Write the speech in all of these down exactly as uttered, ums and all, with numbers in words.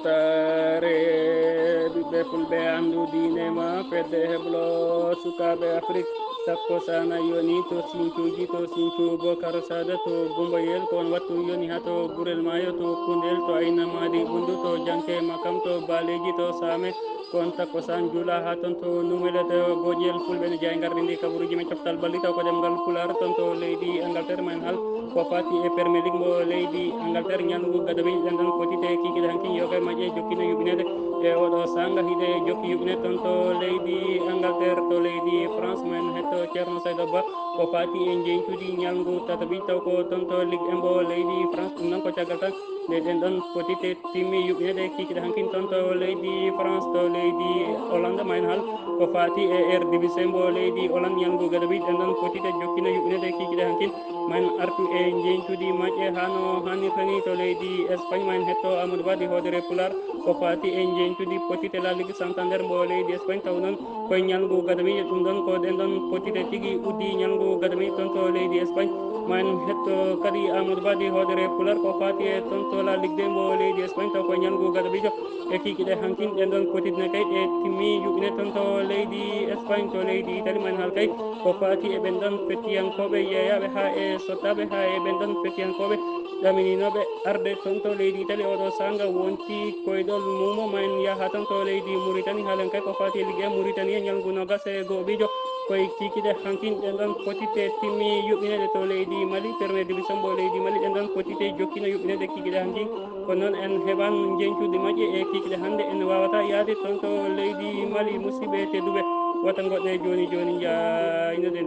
Saare ɓiɓɓe fulɓe, anndu diine ma, fedde heblo sukaaɓe Afrik. Takko sana yoni to sincuuji, to sincu Bokar Sada, to Gumbayel, ko on wattu yoni haa to Gurel Maayo, to Kundel, to Ayna Maadi Bundu, to Janke Makam, to Baleji, to Saame, ko on takko san juula haa ton to Numela, to Gojel. Fulɓe no jeyaa ngarɗi ndi kabaruuji men coftal ɓalli taw ko ɗemngal Pulaar ton to leydi Angleterre, men hal ko fati e Premier League mo leydi Angleterre, ñalngu gadami ɗen ɗon foti te kikiɗe hankin yoga e majje jokkino yuɓinede e oɗo sanga hiɗe jokki yuɓine ton to leydi Angleterre. To leydi France men hetto Ceerno Saydo Ba ko fati e njeñtudi ñalngu tataɓi taw ko ton to Ligue un mo leydi France. Ɗum noon ko caggal tan nde ɗen ɗon foti te timmi yuɓinede kikiɗe hankin ton to leydi France. To leydi Hollande men hal ko fati e Eredivisie mo leydi Hollande, ñalngu gadami ɗen ɗon foti te jokkino yuɓinede kikiɗe hankin. Men artu e njeñtudi majje hano hannirta ni to leydi Espagne, men hetto Amadou Ba di hoodere Pulaar ko fati e njeñtudi potite La Ligue Santander mo leydi Espagne. Taw noon koye ñalngu gadami ɗum ɗon ko ɗen ɗon potite tigi uddi ñalngu gadami ton to leydi Espagne. Men hetto kadi Amadou Ba di hoodere Pulaar ko fati e ton to La Ligue de mo leydi Espagne taw koye ñalngu gadamijo e kikiɗe hankin ɗen ɗon potitne kay ɗe timmi yuɓine ton to leydi Espagne. To leydi Italie men hal kay ko fati e ɓen ɗon fettiyankooɓe yeeyaaɓe haa e sottaaɓe haa e ɓen ɗon fettiyankooɓe ɗamininoɓe arde ton to leydi Italie. Oɗo sanga wonti koyɗol mumo men yaha ton to leydi Mauritanie, haalen kay ko fati e Ligue un Mauritanie ñalngu nogas e go'obijo koye kikiɗe hankin ɗen ɗon potite timmi yuɓinede to leydi Mali. Premier division mo leydi Mali ɗen ɗon potite jokkino yuɓinede kikiɗe hankin. Ko noon en heɓan njeñcuuji majje e kikiɗe hannde en waawata yaade ton to leydi Mali. Musidɓe tedduɓe, wata ngoɗɗe jooni jooni njaaynoɗen.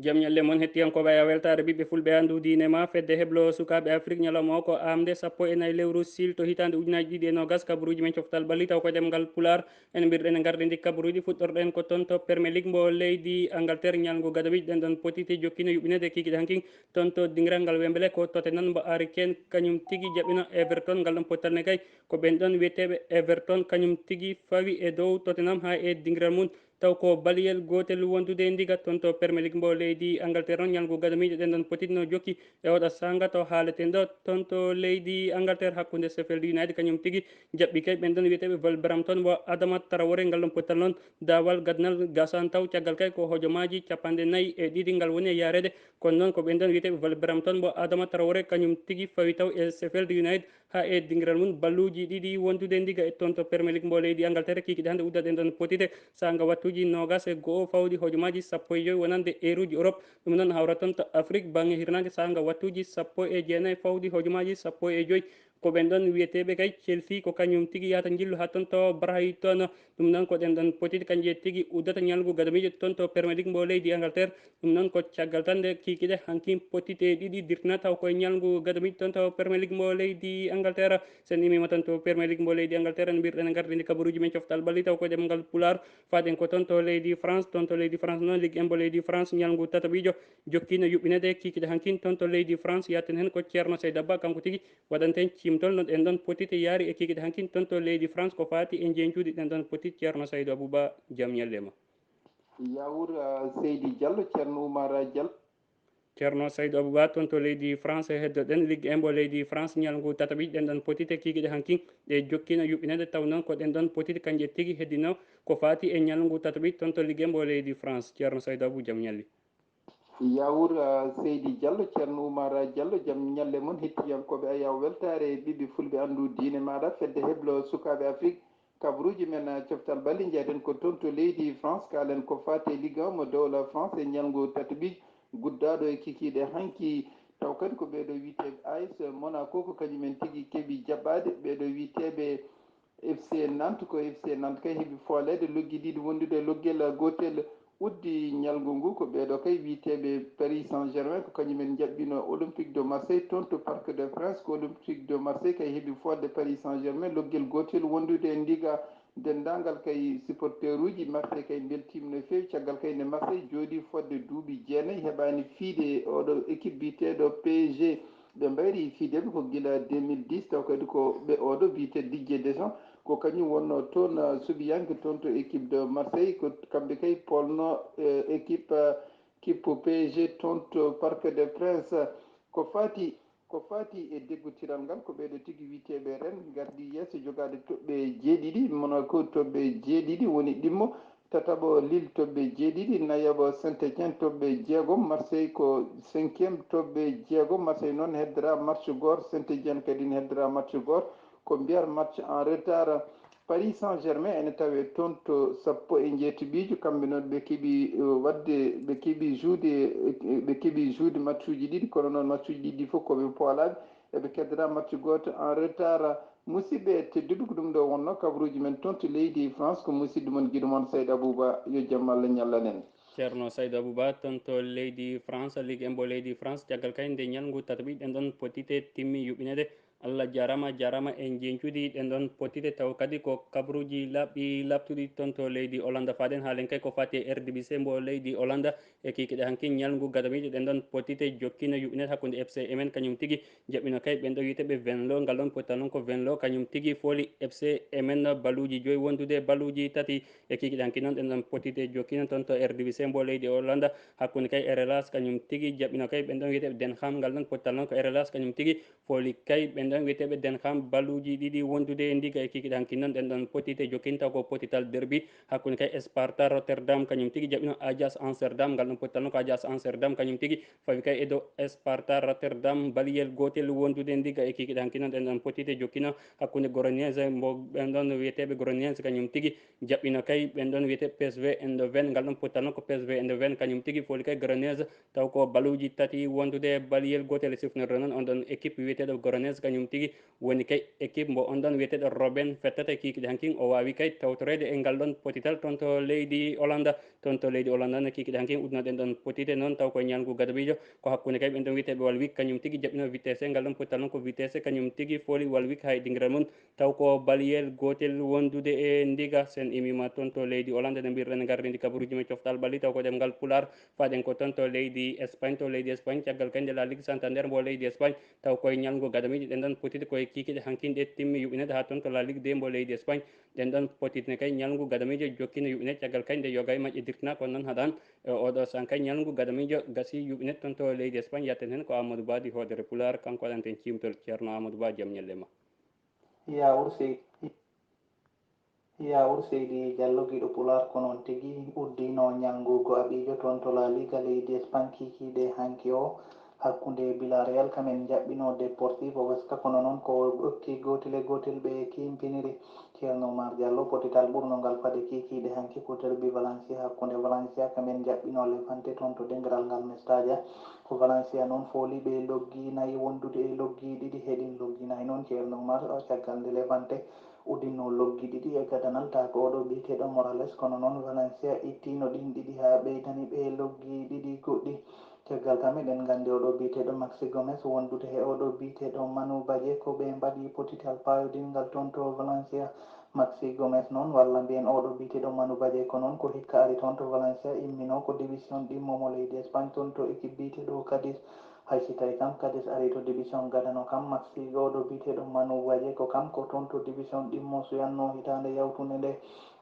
Jam ñalle mon hettiyankooɓe, a weltaare ɓiɓɓe fulɓe, anndu diine ma, fedde heblo sukaaɓe Afrik, ñalawma o ko amde sappo e nayi lewru sil to hitaande ujunaaji ɗiɗi e noogas, kabaruuji men coftal ɓalli taw ko ɗemngal Pulaar. En mbirɗen e ngarɗe ndi kabaruuji, fuɗɗorɗen ko ton to Premier League mo leydi Angleterre, ñalngu gadamijo ɗen ɗon potite jokkino yuɓinede kikiɗe hankin ton to dingiral ngal Wembley ko Tottenham mo Harry Kane kañum tigi jaɓɓino Everton ngal ɗon pottal ne kay. Ko ɓen ɗon wiyeteeɓe Everton kañum tigi fawi e dow Tottenham haa e dingiral mum. Taw ko baliyel gootel wondude ndiga ton to Premier League mo leydi Angleterre on, ñalngu gadamiijo ɗen ɗon potitno jokki e oɗo sanga to haaleten ɗo ton to leydi Angleterre hakkunde Sheffield United kañum tigi jaɓɓi kay ɓen ɗon wiyeteeɓe Wolverhampton mo Adama Traoré ngal ɗon pottal noon daawal gadnal gasan taw caggal kay ko hojomaaji capanɗe nayi e ɗiɗi ngal woni e yareede. Kono noon ko ɓen ɗon wiyeteeɓe Wolverhampton mo Adama Traoré kañum tigi fawi taw e Sheffield United haa e dingiral mum balluuji ɗiɗi wondude ndiga e ton to Premier League mo leydi Angleterre. Kikiɗe hannde uddaɗen ɗon potite sanga wattuuji noogas e go'o fawdi hojomaaji sappo e joy wonande eeruuji Europe. Ɗum noon hawra ton to Afrique baŋnge hirnaange sanga wattuuji sappo e jeenayi fawdi hojomaaji sappo e joy. Ko ɓen ɗon wiyeteeɓe kay Chelsea ko kañum tigi yahata njillu haa ton to Brighton. Ɗum noon ko ɗen ɗon potite kañje tigi uddata ñalngu gadamiijo ton to Premier League mo leydi Angleterre. Ɗum noon ko caggal tan nde kikiɗe hankin potite ɗiɗi dirtina taw koye ñalngu gadamiijo ton to Premier League mo leydi Angleterre. Sen imima ton to Premier League mo leydi Angleterre, en mbirɗen e ngarɗini kabaruuji men coftal ɓalli taw ko ɗemngal Pulaar. Faɗen ko ton to leydi France, ton to leydi France noon Ligue un mo leydi France ñalngu tataɓijo jokkino yuɓɓinede kikiɗe hankin ton to leydi France. Yatten heen ko Ceerno Seydi Abba, kanko tigi waɗanten cimtol no ɗen ɗon potite yaari e kikiɗe hankin ton to leydi France ko faati e njeñcuuɗi ɗen ɗon potite. Ceerno Saydu Abuba, jam ñalle ma. Yawur, ah, Seydi Diallo, Ceerno Oumar Diallo. Ceerno Saydu Abuba, ton to leydi France heddoɗen Ligue un mo leydi France ñalngu tataɓijo ɗen ɗon potite kikiɗe hankin ɗe jokkino yuɓɓinede taw noon ko ɗen ɗon potite kanje tigi heddino ko faati e ñalngu tataɓijo ton to Ligue un mo leydi France. Ceerno Saydu Abu, jam ñalle. Yawur, ah, Seydi Diallo, Ceerno Oumar Diallo, jam ñalle mon hettiyankooɓe Ayaw Weltaare, ɓiɓɓe fulɓe anndu diine maaɗa, fedde heblo sukaaɓe Afrik, kabaruuji men, ah, coftal ɓalli, njeyten ko toon to leydi France, kaalen ko faati e Ligue un mo dowla France e ñalngu tataɓijo guddaaɗo e kikiiɗe hanki, taw kadi ko ɓeeɗo wiyeteeɓe A S Monaco, ko kañumen tigi keɓi jaɓɓaade, ɓeeɗo wiyeteeɓe F C Nantes, ko F C Nantes kay heɓi fooleede loggi ɗiɗi wondude loggel gootel uddi ñalngu ngu. Ko ɓeeɗo kay wiyeteeɓe Paris Saint-Germain, ko kañumen njaɓɓino Olympique de Marseille toon to Parc de Princes. Ko Olympique de Marseille kay heɓi foolde Paris Saint-Germain loggel gootel wondude e ndiga. Denndaangal kay supporteruuji Marseille kay mbeltiima no feewi caggal kay nde Marseille jooɗii fodde duuɓi jeenayi heɓaani fiide e oɗo équipe biyeteeɗo P S G. Ɓe mbayri fiideɓe ko gila deux mille dix, taw kadi ko ɓe oɗo biyete Didier Deschamps, ko kañum wonno toon, ah, suɓiyanke toon to équipe de Marseille, ko kamɓe kay polno, eh, équipe, ah, kippu P S G toon to Parc des Princes. Ko faati ko faati e deggotiral ngal, ko ɓeeɗo tigi wiyeteeɓe Rennes ngardi yeeso jogaade toɓɓe jeeɗiɗi, Monaco toɓɓe jeeɗiɗi woni ɗimmo, tataɓo Lille toɓɓe jeeɗiɗi, nayaɓo Saint-Étienne toɓɓe jeegom, Marseille ko cinquième toɓɓe jeegom, Marseille noon heddora match gooto, Saint-Étienne kadi ne heddora match gooto, ko mbiyat match en retard. Paris Saint-Germain ene tawee toon to sappo e njeetaɓiijo, kamɓe noon ɓe keɓi, eh, waɗde, ɓe keɓi joude, eh, ɓe keɓi joude matchuuji ɗiɗi, kono noon matchuuji ɗiɗi fof ko ɓe poolaaɓe, eɓe keddora match gooto en retard. Musidɓe tedduɓe, ko ɗum ɗo wonnoo kabaruuji men toon to leydi France, ko musidɗo mon giɗo mon Sayd Abouba, yo jam Allah ñallan en. Ceerno Sayd Abouba, toon to leydi France, Ligue un mbo leydi France, caggal kay nde ñalngu tataɓi ɗen ɗon potite timmi yuɓɓineede. Allah jaaraama, jaaraama e njeñcuuji ɗen ɗon potite, taw kadi ko kabaruuji laaɓɗi laaɓtuɗi toon to leydi Hollande. Faaden haalen kay ko faati e R D B C mbo leydi Hollande e kikiiɗe hanki ñalngu gadamiijo ɗen ɗon potite jokkino yuɓɓineede hakkunde F C Emmen kañum tigi jaɓɓino kay ɓen ɗo wiyeteeɓe Venlo, ngal ɗon pottal noon ko Venlo kañum tigi fooli F C Emmen baluuji joyi wondude baluuji tati e kikiiɗe hanki noon ɗen ɗon potite jokkino toon to R D B C mbo leydi Hollande hakkunde kay R L H kañum tigi jaɓɓino kay ɓen ɗon wiyeteeɓe Den Ham, ngal ɗon pottal noon ko R L H kañum tigi fooli kay ɓen ɗon wiyeteeɓe Den Ham baluuji ɗiɗi wondude e ndiga e kikiiɗe hanki noon ɗen ɗon potite jokkinta ko potital derbi hakkunde kay Sparta Rotterdam kañum tigi jaɓɓino Ajax Amsterdam, ngal ɗon pottal noon ko Ajax Amsterdam kañum tigi fawi kay e dow Sparta Rotterdam baliyel gootel wondude e ndiga e kikiiɗe hanki noon ɗen ɗon potite jokkino hakkunde Groningen mbo ɓen ɗon wiyeteeɓe Groningen kañum tigi jaɓɓino kay ɓen ɗon wiyetee P S V Eindhoven, ngal ɗon pottal noon ko P S V Eindhoven kañum tigi fooli kay Groningen taw ko baluuji tati wondude e baliyel gootel e sifnorde noon on ɗon équipe wiyeteeɗo Groningen kañum tigi woni kay équipe mbo on ɗon wiyeteeɗo Robben fettata e kiikiiɗe hankin o waawi kay tawtoreede e ngal ɗon potital toon to leydi Hollande. Toon to leydi Hollande no kiikiiɗe hankin uddunoɗen ɗon potite noon taw koye ñalngu gadamiijo ko hakkunde kay ɓen ɗon wiyeteeɓe Walwik kañum tigi jaɓɓino Vitesse, ngal ɗon potital noon ko Vitesse kañum tigi fooli Walwik haa e dingiral mum. Taw ko baliyel gootel wondude e ndiga. Sen imima toon to leydi Hollande, no mbirɗen garrindi kabaruuji men coftal ɓalli, taw ko ɗemngal Pulaar. Faɗen ko toon to leydi Espagne, to leydi Espagne, caggal kay nde La Ligue Santander mbo leydi Espagne, taw koye ñalngu gadamiijo ɗen ɗon potitde koye kiikiiɗe hankin ɗe timmi yuɓɓineede haa toon to La Ligue deux mbo leydi Espagne. Ɗen ɗon potitde kay ñalngu gadamiijo jokkino yuɓɓineede, caggal kay nde yoga e majje dirtina, kono noon haɗaan e oɗo san kay ñalngu gadamiijo gasi yuɓɓineede toon to leydi Espagne. Yatten heen ko Amadou Ba di hoodere Pulaar, kanko waɗanten ciimtol. Ceerno Amadou Ba, jam ñalle ma. Yaawur seydi, yaawur seydi Jallo giɗo Pulaar, ko noon tigi uddiino ñalngu go'aɓiijo toon to La Liga leydi Espagne kiikiiɗe hanki o hakkunde Villarreal kamen jaɓɓino Deportivo Huesca, kono noon ko okki gootel e gootel ɓe kimpiniri. Ceerno Oumar Diallo, potital ɓurno ngal faade kiikiiɗe hanki ko derbi Valencia hakkunde Valencia kamen jaɓɓino Levante toon to dengeral ngal Mestalla. Ko Valencia noon fooli ɓe loggi nayi wondude e loggi ɗiɗi, heɗin loggi nayi noon Ceerno Oumar, caggal nde Levante uddinno loggi ɗiɗi e gadanal, taa ko oɗo biyeteeɗo Morales, kono noon Valencia ittiino ɗin ɗiɗi haa ɓeydani ɓe loggi ɗiɗi goɗɗi. Caggal kam eɗen nganndi oɗo biyeteeɗo Maxi Gomez wondude he oɗo biyeteeɗo Manu Baje ko ɓe mbaɗi potital paayodingal toon to Valencia. Maxi Gomez noon, walla mbiyen oɗo biyeteeɗo Manu Baje ko noon ko hikka ari toon to Valencia, immino ko division ɗimmo mo leydi Espagne toon to équipe biyeteeɗo Cadiz. Hay si tawi kam Cadiz ari to division gadano kam, Maxi oɗo biyeteeɗo Manu Baje ko kam ko toon to division ɗimmo suyanno hitaande yawtunde nde.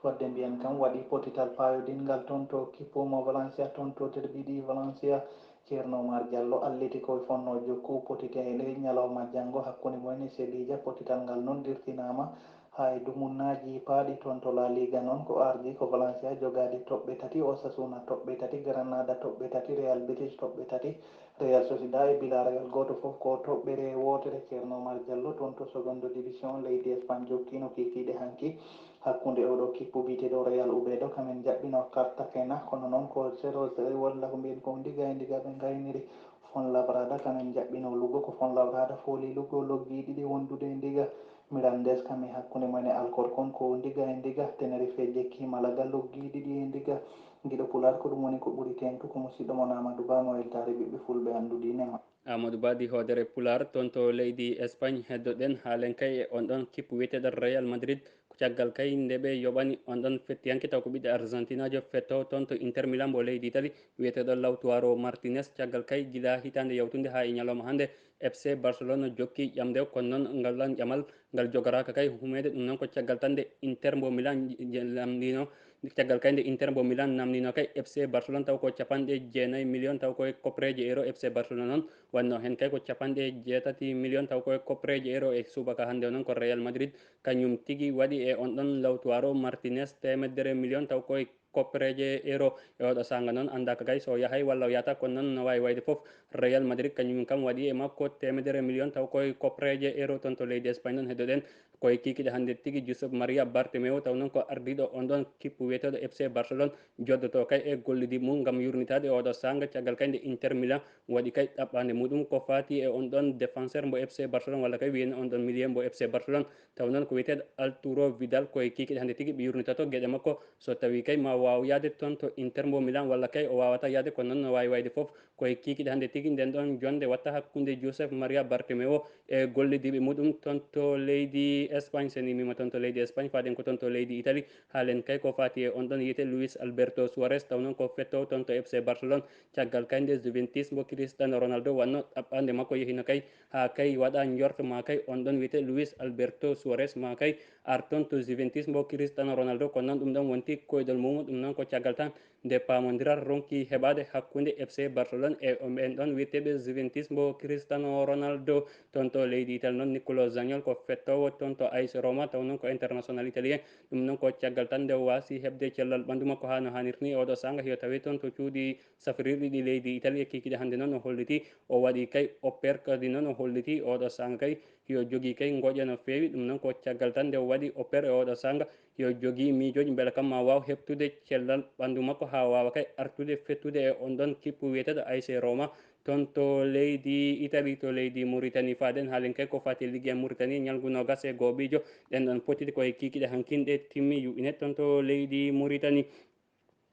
Wadde mbiyen kam waɗi potital paayodingal toon to kippu mo Valencia, toon to derbi ɗi Valencia. Ceerno Oumar Diallo, Atlético e fonnoo jokku potite e ley ñalawma janngo hakkunde mumen e Sevilla. Potital ngal noon dirtinaama haa e dumunnaaji paaɗi toon to La Liga noon. Ko ardii ko Valencia jogaade toɓɓe tati, Osasuna toɓɓe tati, Granada toɓɓe tati, Real Betis toɓɓe tati, Real Sociedad e Villarreal gooto fof ko toɓɓere wootere. Ceerno Oumar Diallo toon to Seconde Division leydi Espagne jokkiino kiikiiɗe hanki hakkunde oɗo kippu biyeteeɗo Real Oviedo, kamen jaɓɓino Cartagena, kono noon ko zéro zéro walla ko mbiyen ko ndiga e ndiga ɓe ngayniri. Fuenlabrada kamen jaɓɓino Lugo, ko Fuenlabrada fooli Lugo loggi ɗiɗi wondude e ndiga. Mirandés kam e hakkunde mumen e Alcorcon ko ndiga e ndiga. Tenerife jekki Malaga loggi ɗiɗi e ndiga. Giɗo Pulaar, ko ɗum woni ko ɓuri teeŋtu, ko musidɗo mon Amadou Ba mo weltaare ɓiɓɓe fulɓe anndude ine ma. Amadou Ba di hoodere Pulaar toon to leydi Espagne. Heddoɗen haalen kay e on ɗon kippu wiyeteeɗo Real Madrid. Ko caggal kay nde ɓe yoɓani on ɗon fettiyanke taw ko ɓiɗɗo Argentinaajo fetto toon to Inter Milan mbo leydi Italie wiyeteeɗo Lautaro Martinez. Caggal kay gila hitaande yawtunde haa e ñalawma hannde, F C Barcelona jokki ƴamde, kono noon ngal lan ƴamal ngal jogoraaka kay humeede. Ɗum noon ko caggal tan nde Inter mbo Milan j-, j-, lamndino Caggal kay nde Inter mbo Milan namnino kay F C Barcelone taw ko capanɗe jeenayi million taw koye koppereeje euro. F C Barcelone noon wanno heen kay ko capanɗe jeetati million taw koye koppereeje euro. E subaka hannde o noon ko Real Madrid kañum tigi waɗi e on ɗon Lautaro Martinez teemedere million taw koye koppereeje euro. E oɗo saanga noon anndaaka kay so yahay walla o yahata, kono noon no waawi wayde fof Real Madrid kañum kam waɗi e makko teemedere million taw koye koppereeje euro. Toon to leydi Espagne noon heddoɗen koye kikiɗe hannde tigi Josep Maria Bartomeu, taw noon ko ardiiɗo on ɗon kippu wiyeteeɗo F C Barcelone, joddoto kay e gollidi mum ngam yurnitaade oɗo saanga. Caggal kay nde Inter Milan waɗi kay ɗaɓɓaande muɗum ko faati e on ɗon défenseur mbo F C Barcelone walla kay wiyen on ɗon milieu mbo F C Barcelone, taw noon ko wiyeteeɗo Arturo Vidal koye kikiɗe hannde tigi ɓe yurnitoto geɗe makko so tawi kay ma waaw yahde toon to Inter mbo Milan walla kay o waawata yahde, kono noon no waawi wayde fof koye kikiɗe hannde tigi nden ɗon jonde watta hakkunde Josep Maria Bartomeu e gollidiiɓe muɗum toon to leydi Espagne. So en immiima toon to leydi Espagne, faaden ko toon to leydi Italie, haalen kay ko faati e on ɗon wiyetee Luis Alberto Suarez, taw noon ko fettoowo toon to F C Barcelone. Caggal kay nde Juventus mbo Cristiano Ronaldo wanno ɗaɓɓaande makko yehino kay haa kay waɗa njorto ma kay on ɗon wiyetee Luis Alberto Suarez ma kay ar toon to Juventus mbo Cristiano Ronaldo, kono noon ɗum ɗon wonti koyɗol mum, ɗum noon ko caggal tan nde paamondiral ronki heɓaade hakkunde F C Barcelone e ɓen ɗon wiyeteeɓe Juventus mbo Cristiano Ronaldo. Toon to leydi Italie noon, Nicolo Zaniolo ko fettoowo toon to A S Roma, taw noon ko international italien. Ɗum noon ko caggal tan nde o waasi heɓde cellal ɓanndu makko haa no haanirta ni. Oɗo saanga hiyo tawi toon to cuuɗi safrirɗi ɗi leydi Italie e kikiɗe hannde noon o holliti o waɗi kay opère kadi noon o holliti oɗo saanga kay hiyo jogii kay ngoƴa no feewi. Ɗum noon ko caggal tan nde o waɗi opère e oɗo saanga yo jogii miijooji mbele kam ma waaw heɓtude cellal ɓanndu makko haa waawa kay artude fettude e on ɗon kippu wiyeteeɗo A S Roma toon to leydi Italie. To leydi Mauritanie faaden haalen kay ko faati Ligue un Mauritanie ñalngu noogas e gooɓiijo. Ɗen ɗon potiti koye kikiɗe hankin ɗe timmi yuɓɓine toon to leydi Mauritanie.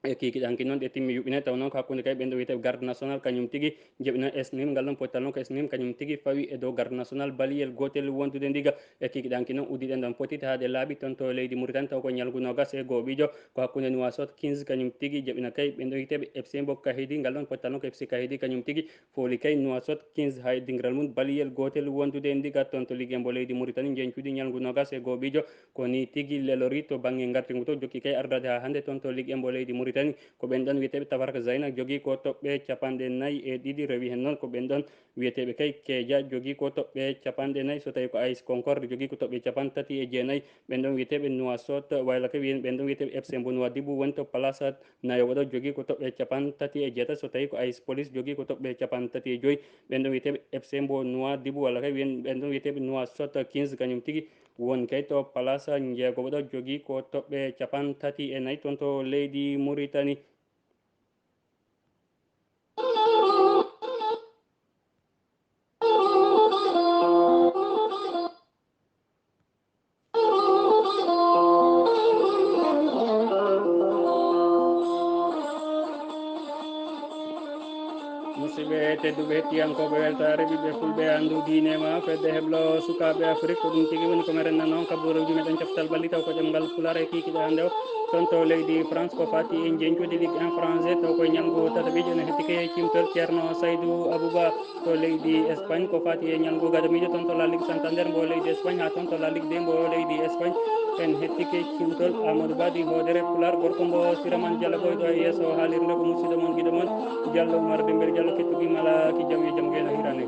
E kikiɗe hankin noon ɗe timmi yuɓɓine, taw noon ko hakkunde kay ɓen ɗo wiyetee garde national kañum tigi jeɓina S N I M, ngal ɗon pottal noon ko S N I M kañum tigi fawi e dow garde national baliyel gootel wondude ndiga. E kikiɗe hankin noon uddiɗen ɗon potiti haa ɗe laaɓi toon to leydi Mauritanie, taw ko ñalngu noogas e gooɓiijo ko hakkunde Nouakchott quinze kañum tigi jeɓina kay ɓen ɗo wiyetee F C mbo Kahidi, ngal ɗon pottal noon ko F C Kahidi kañum tigi fooli kay Nouakchott quinze haa e dingiral mum baliyel gootel wondude ndiga. Toon to Ligue un mbo leydi Mauritanie, njeñcuuɗi ñalngu noogas e gooɓiijo ko ni tigi lelori to bannge ngarti ngu to jokki kay ardaade haa hannde toon to Ligue un mbo leydi Mauritanie. Ko ɓen ɗon wiyeteeɓe Tafarka Zayna jogii ko toɓɓe capanɗe nayi e ɗiɗi, rewi heen noon ko ɓen ɗon wiyeteeɓe kay Keja jogii ko toɓɓe capanɗe nayi. So tawi ko A S Concorde jogii ko toɓɓe capanɗe tati e jeenayi, ɓen ɗon wiyeteeɓe Nouakchott, wayla kay wiyen ɓen ɗon wiyeteeɓe F C mbo Nouadhibou woni to place nayo oɗo jogii ko toɓɓe capanɗe tati e jeetati. So tawi ko A S Police jogii ko toɓɓe capanɗe tati e joyi, ɓen ɗon wiyeteeɓe F C mbo Nouadhibou walla kay wiyen ɓen ɗon wiyeteeɓe Nouakchott quinze kañum tigi woni kay to place njeego oɗo jogii ko toɓɓe capanɗe tati e nayi toon to leydi Mauritanie. Musidɓe tedduɓe hettiyankooɓe weltaare ɓiɓɓe fulɓe anndu diine ma fedde heblo sukaaɓe Afrik, ko ɗum tigi woni ko merenna noon kabuuruuji meɗen coftal ɓalli taw ko ɗemngal Pulaar e kiikiɗe hannde o. Toon to leydi France ko faati e njeñcuuji Ligue un français taw koye ñalngu tataɓiijo ene hettike e cimtol Ceerno Saydou Abouba. To leydi Espagne ko faati e ñalngu gadamiijo toon to La Ligue Santander mbo leydi Espagne haa toon to La Ligue deux mbo leydi Espagne. En hettike cimtol Amadou Ba ɗi hoodere Pulaar gorko mbo Siraman Diallo ɓooyɗo e yeeso haalirde ko musidɗo mon giɗo mon Diallo Oumar Dembel Diallo kettugi malaaki jam e jam geena hirane.